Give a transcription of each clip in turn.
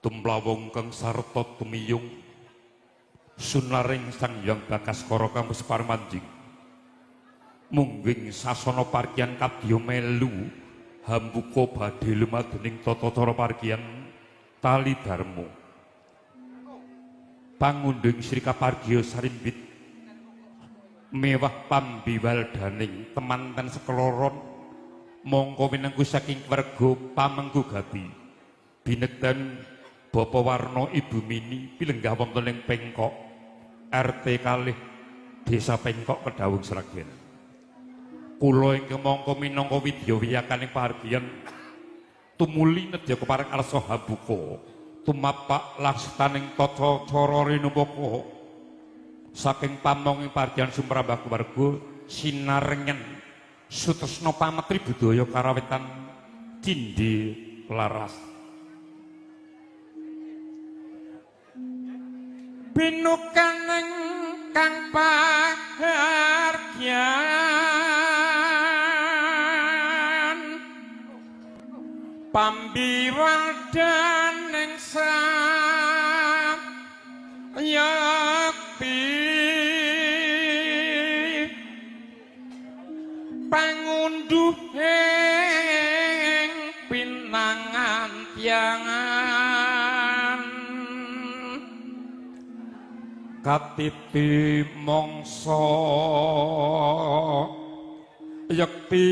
Tumlawung kang sarta tumiyung sunaring Sang Hyang Bagaskara kang wis parmanjing. Mungging sasana parkian kadya melu hambuka badhe lumadening tata cara parkian tali dharma. Pangundhing Sri Kapargya sarimbit mewah pambiwaldaning temanten sekloron mongko winengku saking warga pamengku gati binekten Bapak Warno Ibu Mini pilenggah wonten ing Pengkok RT kalih Desa Pengkok Kedawung Sragen. Kula ingkang mangka minangka widya wiyakaning pahargyan tumuli nedya kepareng arsa hambuka tumapak lastaning tata cara rinupaka saking pamonging pahargyan sumrambah keluarga sinarengen sutresna pametri budaya karawitan cindhe laras. Binukaning kang pahargyan pambiwaldaning sayekti pangundhuhing pinangantiangan katiti mangsa yekti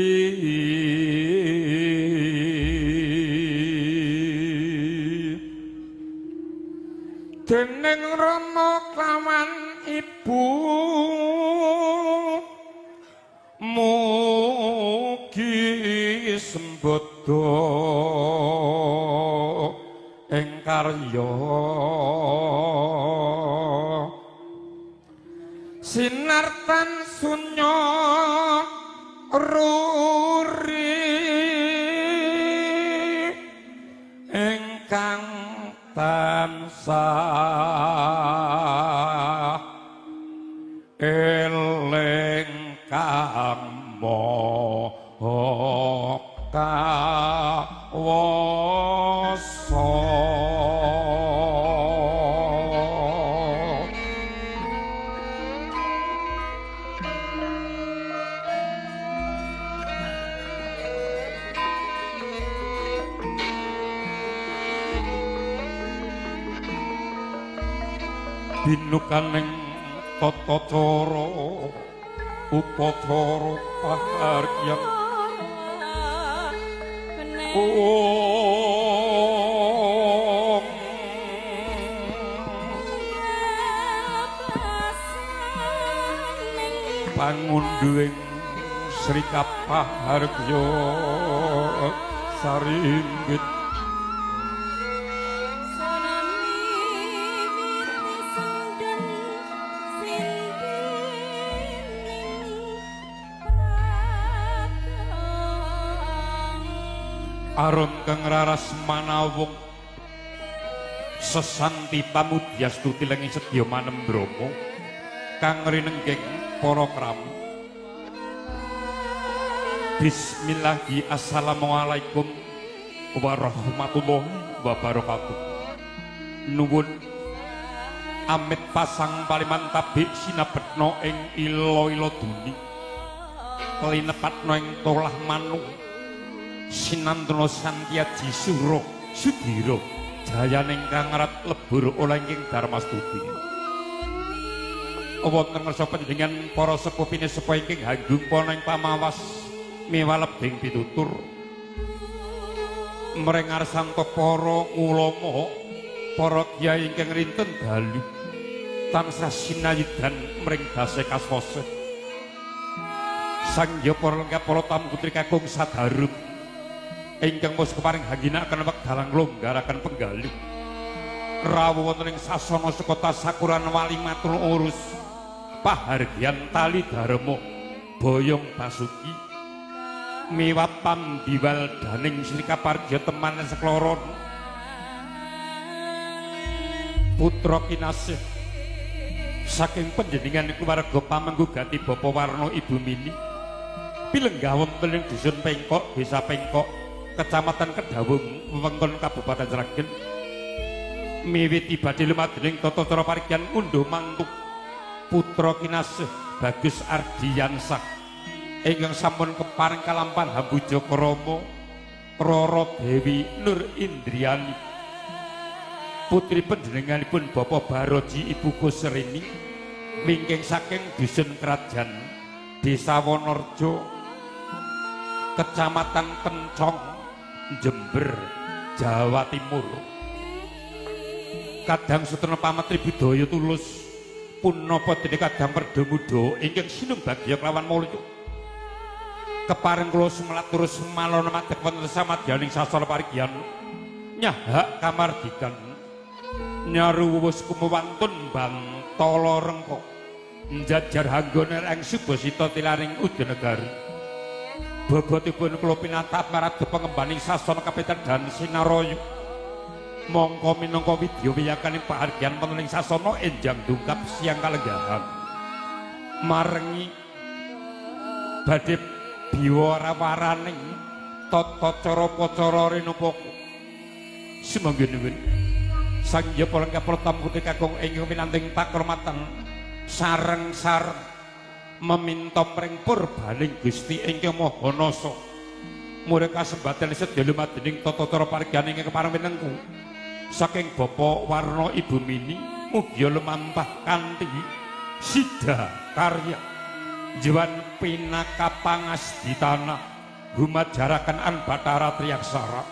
dening Rama klawan ibu mugi sembodo ing karya sinartan sunya ruri ingkang tansah eling kang maha kawasa. Binukaning tata cara upacara pahargyan pangundhuhing Sri Kapahargya sarimbit arum kang raras manawung sesanti pamudyastuti lenging sedya manembrama kang rinenggeng para krami. Bismillahi assalamualaikum warahmatullahi wabarakatuh. Nuwun amit pasang paliman tabik sinabetna ing ila-ila duni linepatna ing tolah manu sinantuna santiaji sura sudira jayaning kang rat lebur oleh ing darmastuti. Wonten ngersa panjenengan para sepuh pinesepuh ingkang hanggung pana ing pamawas miwalebing pitutur mring ngarsanta para ulama para kyai ingkang rinten dalu tansah sinayidan mring dase kaswasa sangya para lengkap para tamu putri kakung sadarum ingkang wis keparing hangginakaken wekdalan nglonggaraken penggalih rawuh wonten ing sasana sekota sakuran wali matur urus pahargyan tali dharma boyong basuki miwah pambiwaldaning Sri Kaparja teman sekloron putra kinasih saking panjenengan keluarga pamengku gati Bapak Warno Ibu Mini pilenggah wonten ing dusun Pengkok Desa Pengkok Kecamatan Kedawung wewengkon Kabupaten Sragen. Miwiti badhe lumadening tata cara parigyan ngunduh mantu putra kinasih Bagus Ardiansah ingkang sampun kepareng kalampan hambuja krama Rara Dewi Nur Indriani, putri panjenenganipun Bapak Baroji Ibu Kusrini, wingking saking dusun Krajan, Desa Wonorejo, Kecamatan Kencong, Jember, Jawa Timur. Kadang sutrana pametri budaya tulus punapa dene kadang perda muda ingkang sinumbagya kelawan mulya. Kepareng kula sumelat terus malana madeg wonten samadyaning sasana parigyan nyahak kamardikan nyaruwus kumawantun bantala rengka njajar hanggone ing subasita tilaring udanegari. Bobotipun kula pinatap marada pengembaning sasana kapitan dan sinaraya mongko minangka widya wiyakaning pahargyan wonten ing sasana enjang dungkap siang kalenggahan marengi badhe biwara-waraning tata cara pacara rinupaka. Sumangga nuwun Sang Hyang Palengka Pratam Putri Kakung ingkang pinanting pakromatan sareng-sareng meminta mring purbaning Gusti ingkang Maha Nasa murih kasembadan sedya lumadening tata cara parigyan ingkang kepareng winengku saking Bapak Warno Ibu Mini mugia lumampah kanthi sida karya jiwan pinaka pangasditana humajaraken an Bathara Triaksara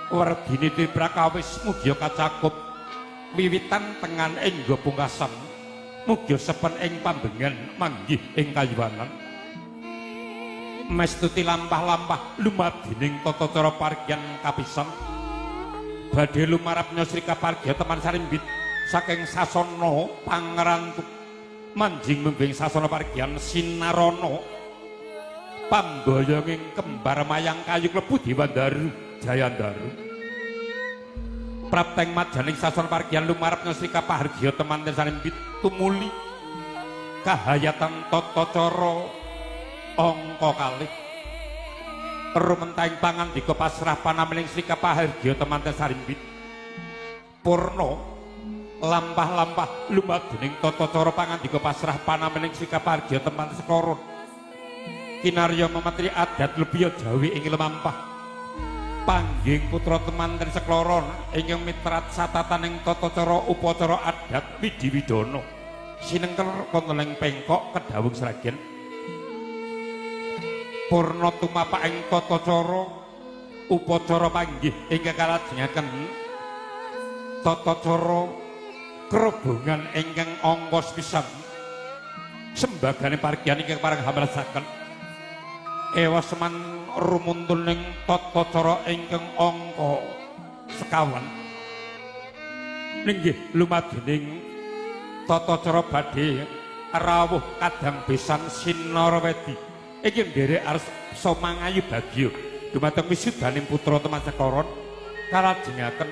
werdine triprakawis mugia kacakup wiwitan tengan engga pungkasan mugia sepen ing pambengan manggih ing kayuwanan mestuti lampah-lampah lumadining tata cara parigyan kapisan badhe lumarap nyosri kapargya teman sarimbit saking sasana pangrantu manjing membing sasana parigyan sinarana pamboyonging kembar mayang kayu klebu Dewandaru Jayandaru prapteng majaning sasana parigyan lumarap nyosri kapargya teman sarimbit tumuli kahayatan tata cara angka kalih rumentahing pangandika pasrah panamening Sri Kapahargya temanten sarimbit purna lampah-lampah lumadening tata cara pangandika pasrah panamening Sri Kapahargya temanten sekoron kinarya memetri adat lubiya jawi ing lemampah pangging putra temanten sekloron ingkang mitrat satataning tata cara upacara adat widiwidana sinengker wonten ing Pengkok Kedawung Sragen. Purna tumapak ing tata cara upacara panggih ingkang kalajengaken tata cara krobongan ingkang angka sepisan sembagane parigyan ingkang pareng hamrasaken ewa seman rumuntuning tata cara ingkang angka sekawan ninggih lumadining tata cara badhe rawuh kadang besan Sinarawedi iki nderek arsa mangayu bagya dumateng wisudaning putra teman sekoron kalajengaken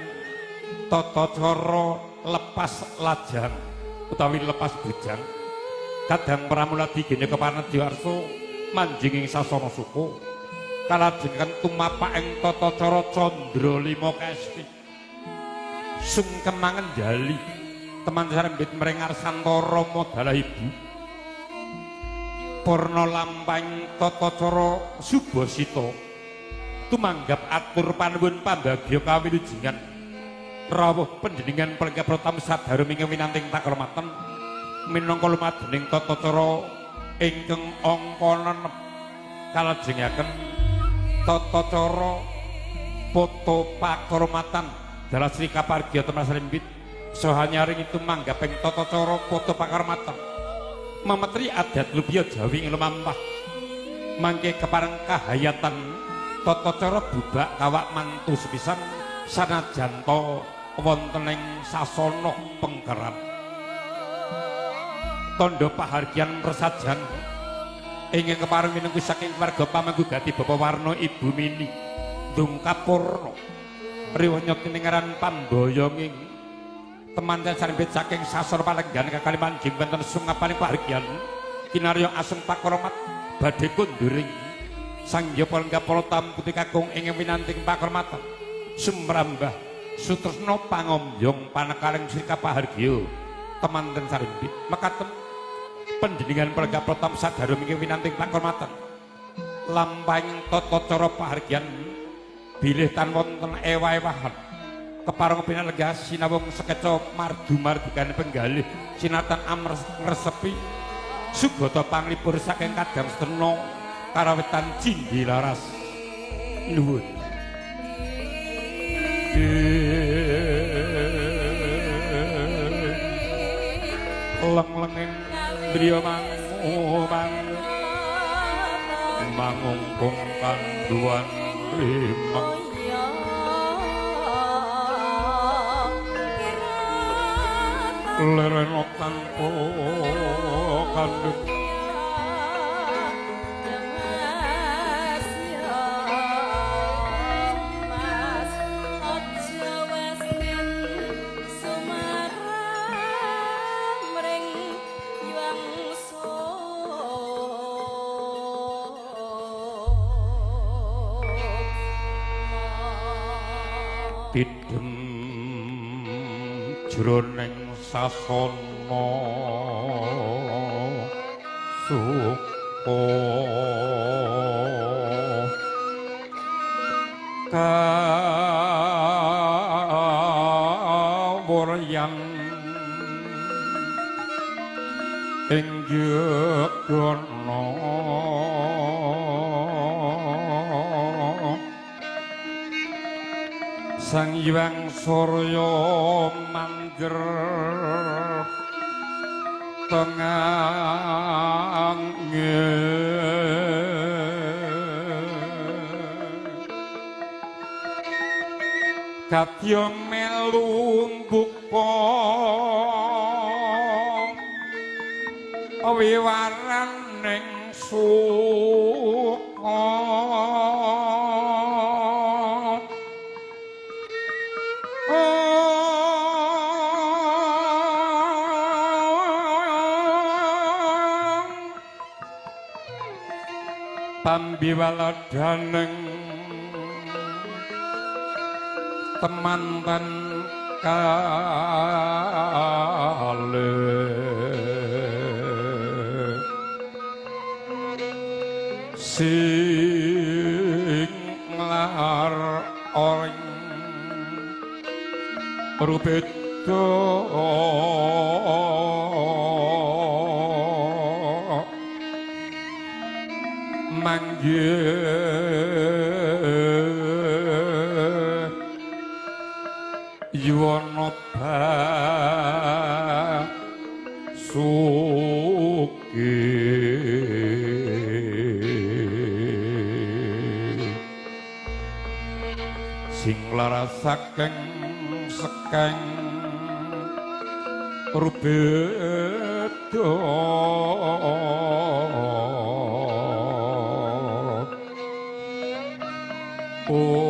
tata cara lepas lajang utawi lepas bujang kadang pramuladi gene keparnedya arsa manjing ing sasana suku kalajengaken tumapak ing tata cara candra lima kasti sungkemangen jali teman sarembit mring arsantara modala ibu purna lampahing tata cara subasita tumanggap atur panuwun pambagya kawilujengan rawuh panjenengan Palengka Pratam sadharum ingkang winanting pakromatan minangka lumadening tata cara ingkang angka nenep kalajengaken tata cara foto pakromatan dalah Sri Kapargya Teman Sarimbit saha nyaring itu manggaping tata cara foto pakromatan memetri adat lubiya jawi ing lumampah mangke kepareng kahayatan tata cara bubak kawak mantu sepisan sanajan ta wonten ing sasana pengkeran tandha pahargyan prasajan ingkang kepareng minangka saking keluarga pamangku gati Bapak Warno Ibu Mini dungkap purna riweh tinengaran pamboyonging temanten sarimbit saking sasana palenggan kakalimanjing wonten sungapaning pahargyan kinarya aseng pakromat badhe kunduring Sang Hyang Palengka Pala Putri Kakung ingkang winanting pakromatan sumrambah Sutresna pangombyong panekaling Sri Kapahargya temanten sarimbit mekaten panjenengan pelenggah protam sadarum inggih winanting pakurmatan lampahing tata cara pahargyan bilih tan wonten ewah-ewahan kepareng pinalenggah sinawung sekeca mardu-mardikane penggalih sinatan amresepi sugata panglipur saking kadang sedena karawitan Cindhi Laras. Nuwun. Leng-lenging driya mangungkung kanduan rimeng lerena tanpa kandhut tidem jroning sasana suka kawuryan ing jegana Sang Hyang Surya mangger tengah kadya melu mbuka wiwaraning suka pambiwaladaneng temanten kalih sing nglar oring rubeda manggih yuwana basuki sing larasaken sekeng rubeda oh.